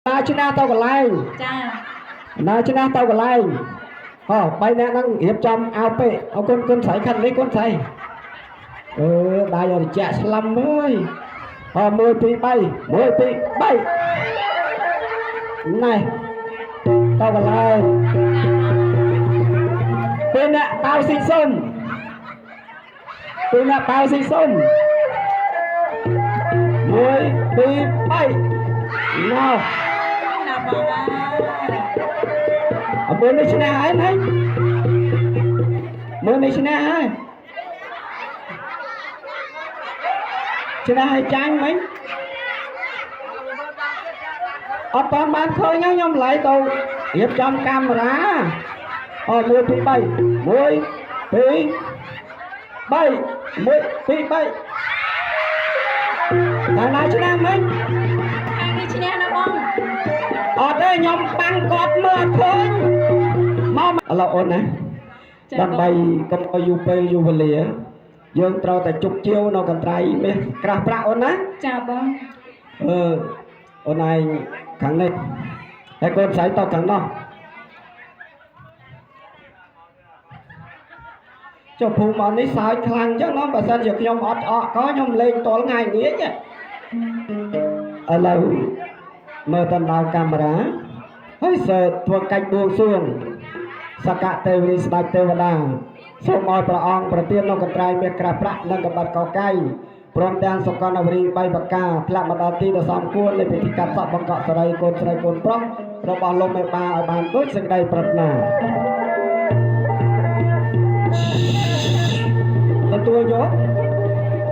ណាឈ្នះទៅកន្លែង ចា ណាឈ្នះទៅកន្លែងហោបីអ្នកហ្នឹងរៀបចំអោពេអរគុណគុណស្រីខិតនេះគុណស្រីអឺដៃអរិយៈស្លំអើយហោ1 2 3 1 2 3ណែទៅកន្លែងពេលអ្នកប៉ាវស៊ីសុំពេលអ្នកប៉ាវស៊ីសុំ1 2 3ណោ ណាបងអើយ អមើលនេះឈ្នះហើយណាមើលនេះឈ្នះហើយឈ្នះហើយចាញ់មិញអត់តាមបានឃើញហ្នឹងខ្ញុំឡៃទៅរៀបចំកាមេរ៉ាអូ1 2 3 1 2 3 1 2 3តែណាឈ្នះមិញ ខាងនេះឈ្នះណាបង អត់ទេខ្ញុំបាំងគាត់មើលអត់ឃើញមកឥឡូវអូនណា ចា ដើម្បីកុំឲ្យយូរពេលយូរវេលា យើងត្រូវតែជប់ជាវនៅកន្ត្រៃមាសក្រាស់ប្រាក់អូនណា ចាបង អឺអូនឯងខាងនេះហើយកូនស្រីទៅខាងនោះចុះភូមិអននេះសើចខ្លាំងចឹងណោះបើសិនជាខ្ញុំអត់អក់ក៏ខ្ញុំលេងតល់ថ្ងៃងាយឥឡូវមើលតាមដៅកាមេរ៉ាហើយសើធ្វើកាច់បួងសួងសកទេវរីស្ដេចទេវតាសូមឲ្យព្រះអង្គប្រទាននូវកន្ត្រៃមាសក្រាស់ប្រាក់និងកបាត់កកៃព្រមទាំងសុកណវរី3ប្រការធ្លាក់មកដល់ទីដ៏សមគួរនៃពិធីកាត់សក់បង្កក់សរីកូនស្រីកូនប្រុសរបស់លោកមេបាឲ្យបានដូចសេចក្តីប្រាថ្នាទទួលយក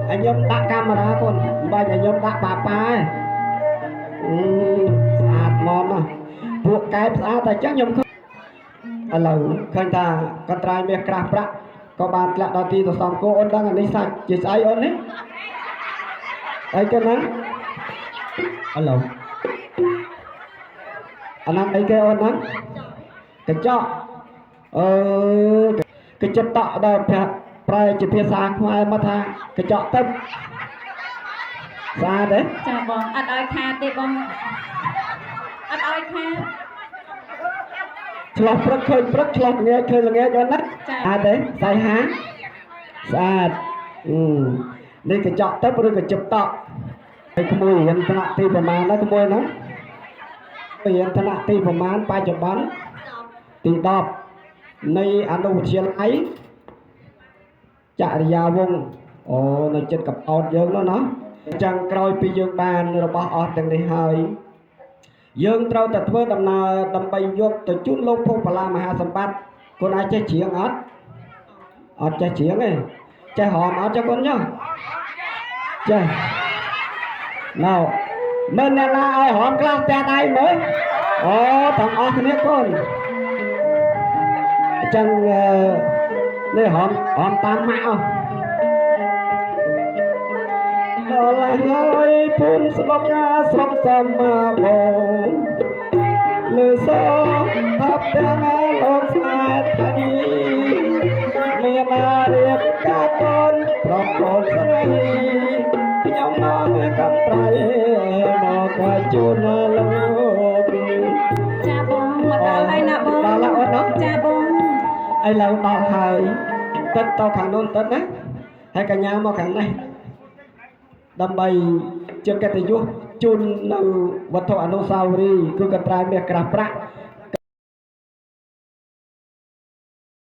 ឲ្យខ្ញុំដាក់កាមេរ៉ាកូនមិនបាច់ឲ្យខ្ញុំដាក់ប៉ាប៉ាទេអឺស្អាតហ្មងណាស់ពួកកែបស្អាតតែចឹងខ្ញុំឃើញឥឡូវឃើញថាកន្ត្រៃមាសក្រាស់ប្រាក់ក៏បានធ្លាក់ដល់ទីដ៏សមគួរអូនដឹងអានេះសាច់ជាស្អីអូននេះអីគេហ្នឹងឥឡូវអាហ្នឹងអីគេអូនហ្នឹងកញ្ចក់អឺកញ្ចក់តក់ដល់ប្រែជាភាសាខ្មែរមកថាកញ្ចក់ទឹកស្អាតទេ ចាបងអត់ឲ្យខាតទេបងអត់ឲ្យខាត ឆ្លោះព្រឹកឃើញព្រឹកឆ្លោះល្ងាចឃើញល្ងាចអូនណា ចា៎ ស្អាតទេសៃហាស្អាតអឺនេះកញ្ចក់ទឹកឬកញ្ចប់តក់ហើយក្មួយរៀនថ្នាក់ទីប្រមាណដែរក្មួយហ្នឹងរៀនថ្នាក់ទីប្រមាណបច្ចុប្បន្នទី10នៃអនុវិទ្យាល័យចរិយាវង្សអូនៅចិត្តកប៉ោតយើងនោះណាអញ្ចឹងក្រោយពីយើងបានរបស់អស់ទាំងនេះហើយ យើងត្រូវតែធ្វើដំណើរដើម្បីយកទៅជូនលោកភោគបលាមហាសម្បត្តិកូនអាចចេះច្រៀងអត់អត់ចេះច្រៀងទេចេះហមអត់ចេះកូនញោះចេះណៅមិនអ្នកណាឲ្យហមខ្លះផ្ទះដៃមើលអូទាំងអស់គ្នាកូនអញ្ចឹងអឺនេះហមហមតាមម៉ាក់អស់ដល់ហើយភូមិស្រុកកាស្រុកសមាបងលើសថាប់ទាំងលោកស្នេហ៍ធានីមានអារៀបការកូនប្រកូនស្រីខ្ញុំមកកំប្រៃមកកាជូនលោក ចាបងមកដល់ហើយណាបង ដល់ហើយអូនណា ចាបង ឥឡូវដល់ហើយទឹកទៅខាងនោះទឹកណាហើយកញ្ញាមកខាងនេះដើម្បីជាកិត្តិយសជូននៅវត្ថុអនុស្សាវរីយ៍គឺកន្ត្រៃមាសក្រាស់ប្រាក់